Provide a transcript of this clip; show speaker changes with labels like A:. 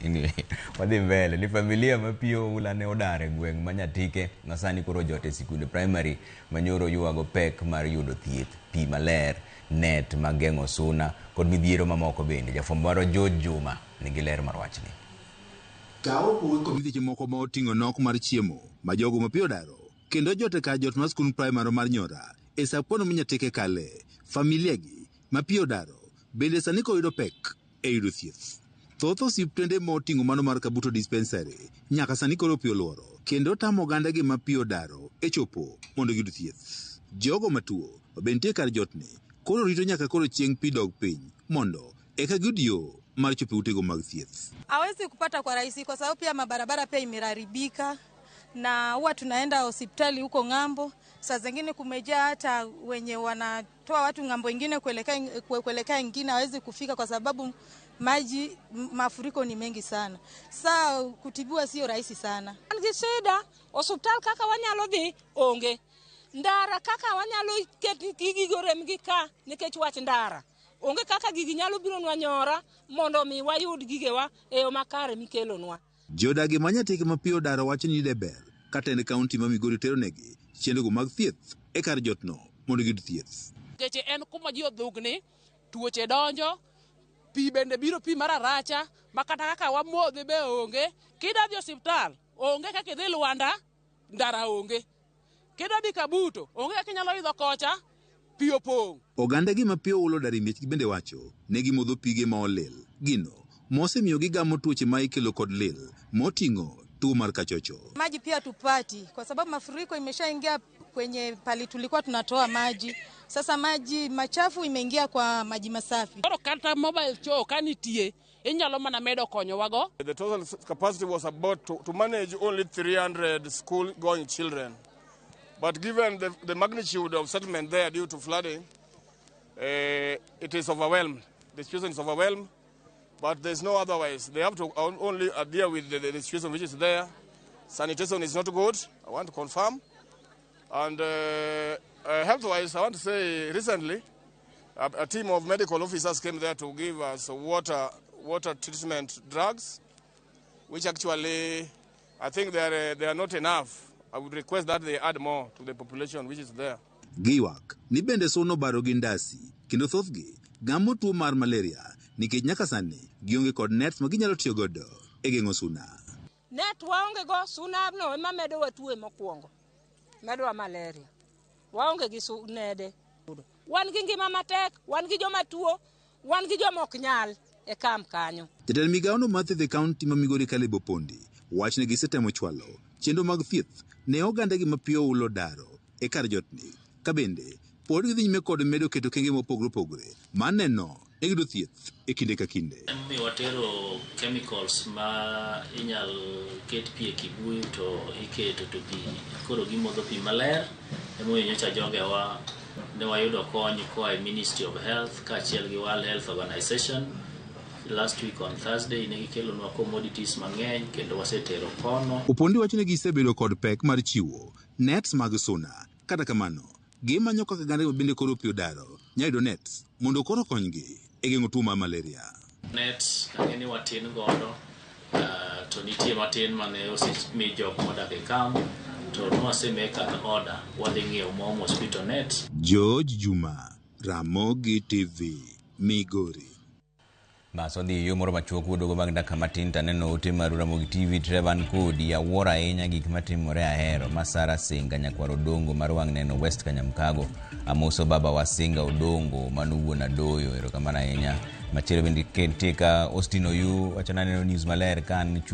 A: Anyway, wadhi mbele ni familia ma pi oula ne odar e gweng' ma Nyatike ma sani koro ojot e sikunde primary manyoro ywago pek mar yudo thieth, pi maler, net mag geng'o suna kod midhiero mamoko bende. Jafwambo marwa George Juma nigi ler mar wachni.
B: Ka opogore kod midhieche moko ma oting'o nok mar chiemo ma jogo ma pi odaro kendo jot e kar jot mar skund praimar mar Nyora e sub-county ma Nyatike kale, familia gi ma pi odaro bende sani koro yudo pek e yudo thieth. Thoth osiptende ma oting'o mano mar Kabuto Dispensary nyaka sani koro pi oluoro kendo tamo oganda gi ma pi odaro e chopo mondo giyud thieth. Jogo matuo ma be nitie kar jotni koro rito nyaka koro chieng' pi dog piny mondo eka giyud yo mar chopo e utego mag thieth.
C: Hawezi kupata kwa rahisi kwa sababu pia mabarabara pia imeharibika na huwa tunaenda hospitali huko ng'ambo. Saa zingine kumejaa hata wenye wanatoa watu ng'ambo ingine kuelekea ingine hawezi kufika kwa sababu maji mafuriko ni mengi sana. Saa kutibiwa sio rahisi sana.
D: An gi shida osuptal kaka wanyalo dhi onge ndara kaka wanyalo ket gigo remgi ka nikech wach ndara onge kaka gigi nyalo bironwa Nyora mondo mi wayud gigewa e yo makare mikelonwa.
B: Jodagi ma Nyatike ma pi odaro wacho ni ber ka tend kaunti ma Migori teronegi chenrogo mag thieth e kar jotno mondo giyud thieth.
E: Nikech en kuma ji odhugni, tuoche donjo, pi bende biro pi mar aracha ma kata kaka wamodhe be onge. Kidwa dhi osiptal, onge kaka idhi Lwanda, ndara onge. Kidwa dhi Kabuto, onge kaka inyalo idho kocha, pi opong'.
B: Oganda gi ma pi oulo odar e miechgi bende wacho ne gimodho pige ma olil gino mosemiyo gigamo tuoche ma ikelo kod lil moting'o tuo mar kachocho.
C: Maji pia tupati kwa sababu mafuriko imeshaingia kwenye pali tulikuwa tunatoa maji. Sasa maji machafu imeingia kwa maji masafi.
E: Koro kata mobile choo ka nitie, inyalo mana medo konyowago.
F: The total capacity was about to manage only 300 school-going children. But given the magnitude of settlement there due to flooding, it is overwhelmed. The situation is overwhelmed, but there's no otherwise. They have to only adhere with the situation which is there. Sanitation is not good, I want to confirm. And health-wise, I want to say recently, a team of medical officers came there to give us water treatment drugs, which actually I think they are not enough. I would request that they add more to the population which is there.
B: Giywak ni bende suna obaro gi ndasi kendo thothgi gamo tuo mar malaria nikech nyaka sani gionge kod nets ma ginyalo tiyo godo e geng'o suna.
D: Net waonge go, suna no ema medowa tuo mokwongo, medowa malaria. Waonge gi nede. Wan gi ngima matek, wan gi joma tuo, wan gi joma ok nyal e kam kanyo.
B: Jatend migawono mar thieth e kaunti ma Migori Caleb Opondi wacho ni gisetemo chwalo chenro mag thieth ne oganda gi ma pi oulo daro e kar jotni ka bende pod gidhi nyime kod medo keto kenge mopogore opogore mar neno ni giyudo thieth e kinde ka kinde.
G: Emomiyo watero chemicals ma inyal ket pi e kibuyu to iketo to pi koro gimodho pi maler. Emomiyo nyocha jogewa ne wayudo kony koa e Ministry of Health kaachiel gi World Health Organization. Last week on Thursday ne gikelonwa commodities mang'eny kendo wasetero kono.
B: Opondi wacho ni gisebedo kod pek mar chiwo nets mag suna. Kata kamano, gimanyo kaka oganda bende koro pi odaro nyalo yudo nets mondo koro okonygi e geng'o tuo mar malaria.
G: Nets ang'e ni watin godo to nitie matin mane osemi jok modak e camp to nwase make an order wadhi ng'iewo more mosquito nets.
B: George Juma, Ramogi TV, Migori.
A: Bas wadhi yo moro machuok wuodogo bang' dakika matin to aneno ote mar Ramogi TV Trevor kodi awuoro ahinya gik matimore ahero ma Sara Singa nyakwar Odongo mar wang' neno West Kanyamkago amoso baba wa Singa Odongo mano wuon Adoyo erokamano ahinya machielo bende nitie ka Austin Oyu wacho naneno news maler ka an